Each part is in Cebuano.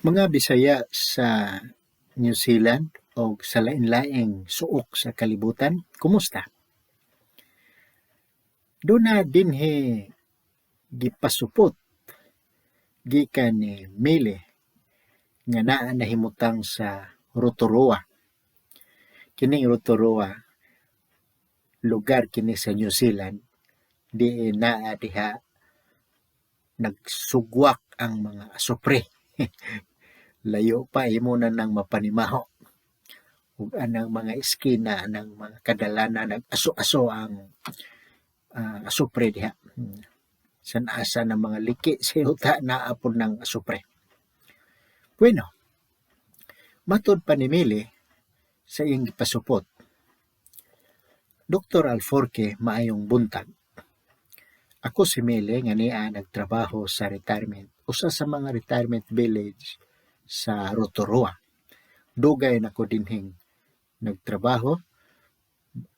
Mga Bisaya sa New Zealand o sa lain-laing suok sa kalibutan, kumusta? Duna dinhi gipasupot gikan ni Mele nga naa nahimutang sa Rotorua. Kining Rotorua, lugar kini sa New Zealand, diin naa diha nagsugwak ang mga asupre. Layo pa, imo na nang mapanimaho. Ug anang mga eskina, anang mga kadalanan, nag-aso-aso ang asupre diha. San asa ng mga liki sa yuta, naa pod ng asupre. Bueno, matod pa ni Mele sa iyang gipasupot. Dr. Alforque, maayong buntag. Ako si Mele nga niya nagtrabaho sa retirement, usa sa mga retirement village sa Rotorua. Dugay na ko dinhing nagtrabaho,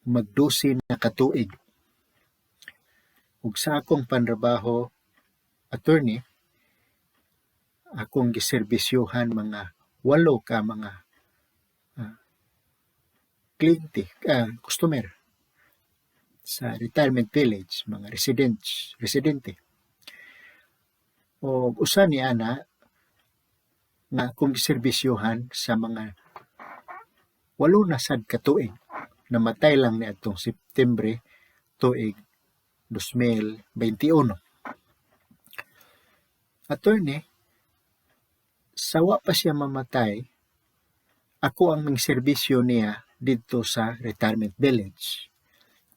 mag-12 na ka tuig. Ug sa akong panrabaho, attorney, akong giserbisyuhan mga walo ka mga kliyente, customer sa retirement village, mga residents, residente. Og usa ni ana nga akong giserbisyuhan sa mga 8 na sad ka tuig. Namatay lang niadtong September tuig 2021. Attorney, sa wa pa siya mamatay, ako ang serbisyo niya didto sa retirement village.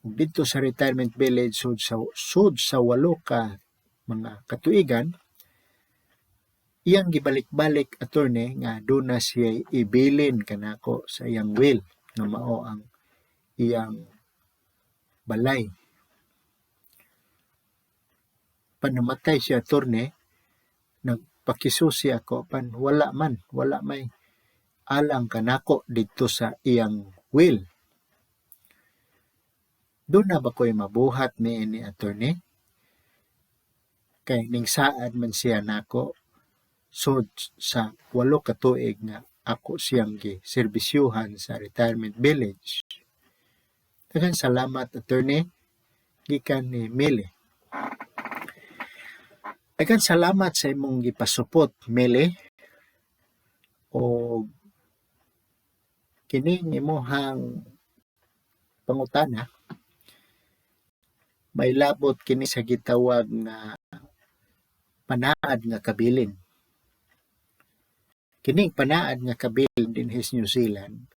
Ug didto sa retirement village, sud sa 8 ka mga katuigan, iyang gibalik-balik, attorney, nga duna siya ibilin kanako sa iyang will nga mao ang iyang balay. Pan namatay siya, attorney, nagpakisusi ako, pan wala man, wala may alang kanako didto sa iyang will. Duna ba ko'y mabuhat niini, attorney? Kay ning saad man siya nako sud sa 8 ka tuig nga ako siyang giserbisyuhan sa retirement village. Daghang salamat, attorney, gikan ni Mele. Daghang salamat sa imong gipasupot, Mele. Og kining imuhang pangutana, may labot kini sa gitawag nga panaad nga kabilin. Kining panaad nga kabilin dinhi sa New Zealand,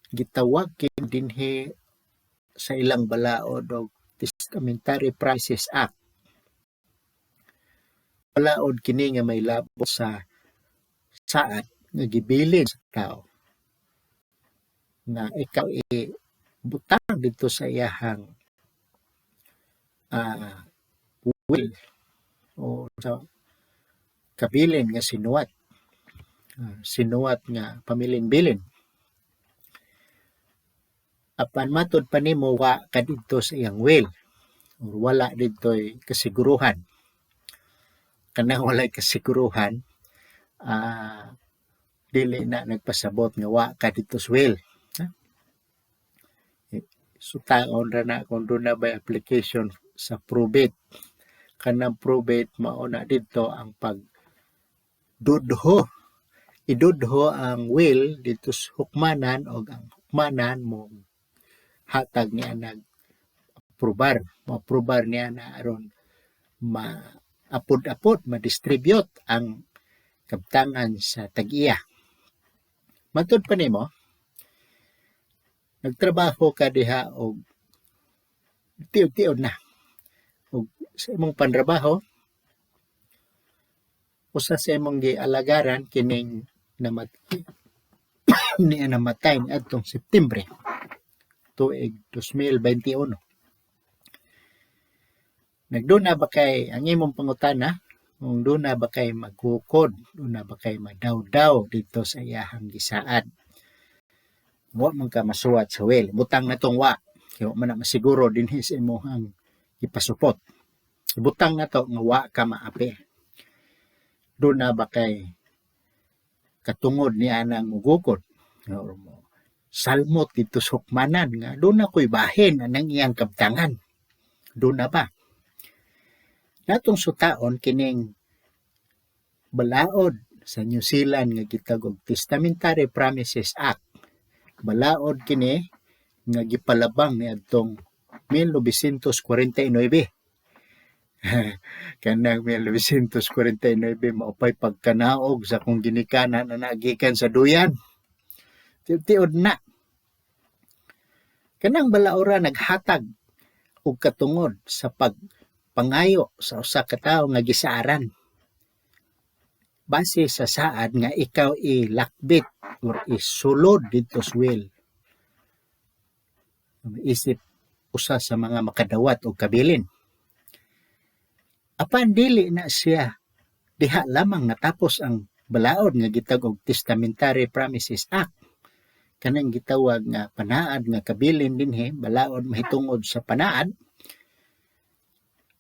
gitawag kini dinhi sa ilang balaod og Testamentary Prices Act. Balaod kini nga may labot sa saad nga gibilin sa tao nga ikaw ibutang didto sa iyahang will o sa kabilin nga sinuwat. Sinuwat nga pamilin-bilin. Apan matod pa nimo, wa ka didto sa iyang will or wala didto'y kasiguruhan. Kanang walay kasiguruhan, dili na nagpasabot nga wa ka didto sa will. Ha? Sutaon ra na kung duna bay application sa probate. Kanang probate, mao na didto ang pag dudho, idudho ang will didto sa hukmanan og ang hukmanan mo hatag niya nag aprobar, moaprobar niya na aron maapod-apod, ma-distribute ang kabtangan sa tag-iya. Matod pa nimo, nagtrabaho ka diha og tiud-tiud na. Ug sa imong panrabaho, usa sa imong gialagaran kining namatay niya, namatay niadtong September tuig 2021. Nagduna ba kay, ang imong pangutana kung duna ba kay maghukod, duna ba kay madawdaw didto sa iyahang gisaad? Wa man ka masuwat sa will. Butang na tong wa. Kay wa man na masiguro dinhi sa imong gipasupot. Ibutang na to nga wa ka maapil. Duna ba kay Katungod ni anang mugukod or mo salmot didto sa hukmanan nga duna ko'y bahin anang iyang kabtangan. Duna ba? Natong sutaon kining balaod sa New Zealand nga gitawag og Testamentary Promises Act. Balaod kini nga gipalabang niadtong 1949. Kanang 1949 maupay pagkanaog sa akong ginikanan ana gikan sa duyan. Tiud na. Kanang balaora naghatag og katungod sa pagpangayo sa usa ka tawo nga gisaaran base sa saad nga ikaw ilakbit or isulod didto sa will isip usa sa mga makadawat og kabilin. Apan dili na siya diha lamang natapos ang balaod nga gitawag og Testamentary Promises Act. Kanang gitawag nga panaad nga kabilin dinhi, balaod mahitungod sa panaad,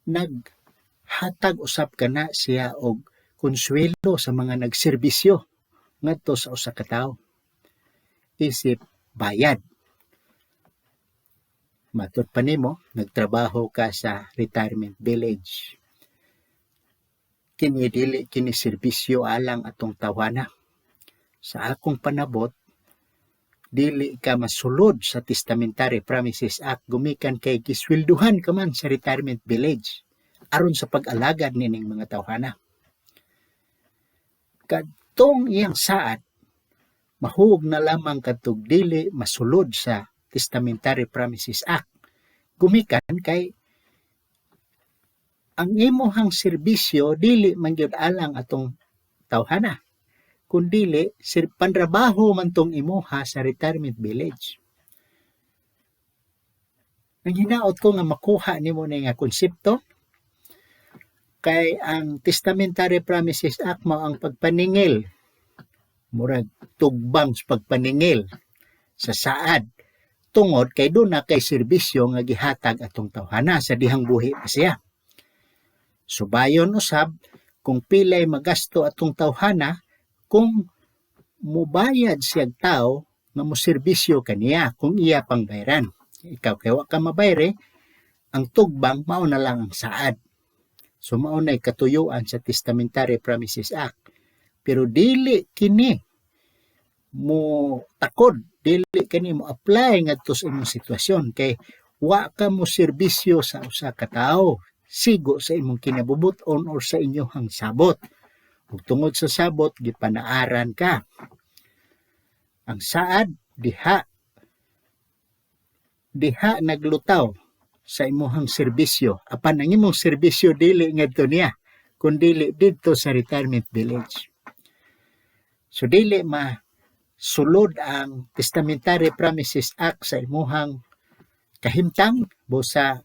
naghatag usab kana siya og konsuelo sa mga nagserbisyo ngadto sa usa ka tawo isip bayad. Matud pa nimo, nagtrabaho ka sa retirement village. Kini dili kini serbisyo alang atong tawhana. Sa akong panabot, dili ka masulod sa Testamentary Promises Act gumikan kay giswelduhan ka man sa retirement village aron sa pag-alagad nining mga tawhana. Kadtong iyang saad, mahug na lamang kadtog dili masulod sa Testamentary Promises Act gumikan kay ang imuhang serbisyo dili man gyud alang atong tawhana, kun dili sir panrabaho man tong imuha sa retirement village. Ang hinaot ko nga makuha nimo ni nga konsepto kay ang Testamentary Promises Act mao ang pagpaningil, murag tugbang sa pagpaningil sa saad tungod kay duna kay serbisyo nga gihatag atong tawhana sa dihang buhi pa siya. Subayon usab kung pilay magasto atong tawhana kung mubayad siyag tawo nga moserbisyo kaniya kung iya pang bayaran. Ikaw kay wa ka mabayre, ang tugbang mao na lang ang saad. So mao nay katuyuan sa Testamentary Promises Act. Pero dili kini mo takod, dili kini mo apply ngadto sa imong sitwasyon kay wa ka mo serbisyo sa usa ka tawo sigo sa imong kinabubut-on or sa inyong sabot. Ug tungod sa sabot gipanaaran ka. Ang saad diha diha naglutaw sa imuhang serbisyo, apan ang imong serbisyo dili ngadto niya kun dili didto sa retirement village. So dili ma sulod ang Testamentary Promises Act sa imuhang kahimtang. Busa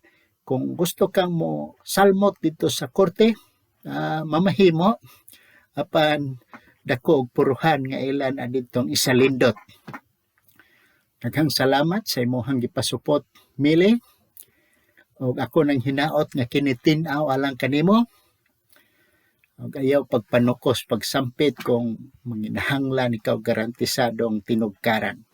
kung gusto kang mo salmot didto sa korte, mamahimo, apan dako og puruhan nga ilan aditong isalindot. Daghang salamat sa imuhang gipasupot, Mili. Ug ako nang hinaot nga kini tin-aw alang kanimo. Ug ayaw pagpanukos, pagsampit kung manginahanglan ikaw garantisadong tinugkaran.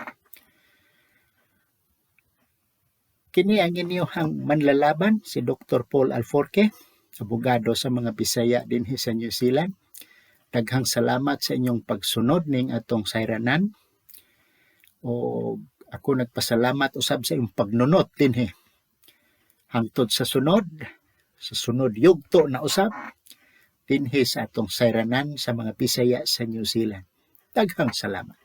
Kini ang inyong manlalaban, si Dr. Paul Alforque, abogado sa mga Bisaya dinhi sa New Zealand. Daghang salamat sa inyong pagsunod ning atong sayranan. O ako nagpasalamat usab sa inyong pagnunot dinhi. Hangtod sa sunod yugto na usab dinhi sa atong sayranan sa mga Bisaya sa New Zealand. Daghang salamat.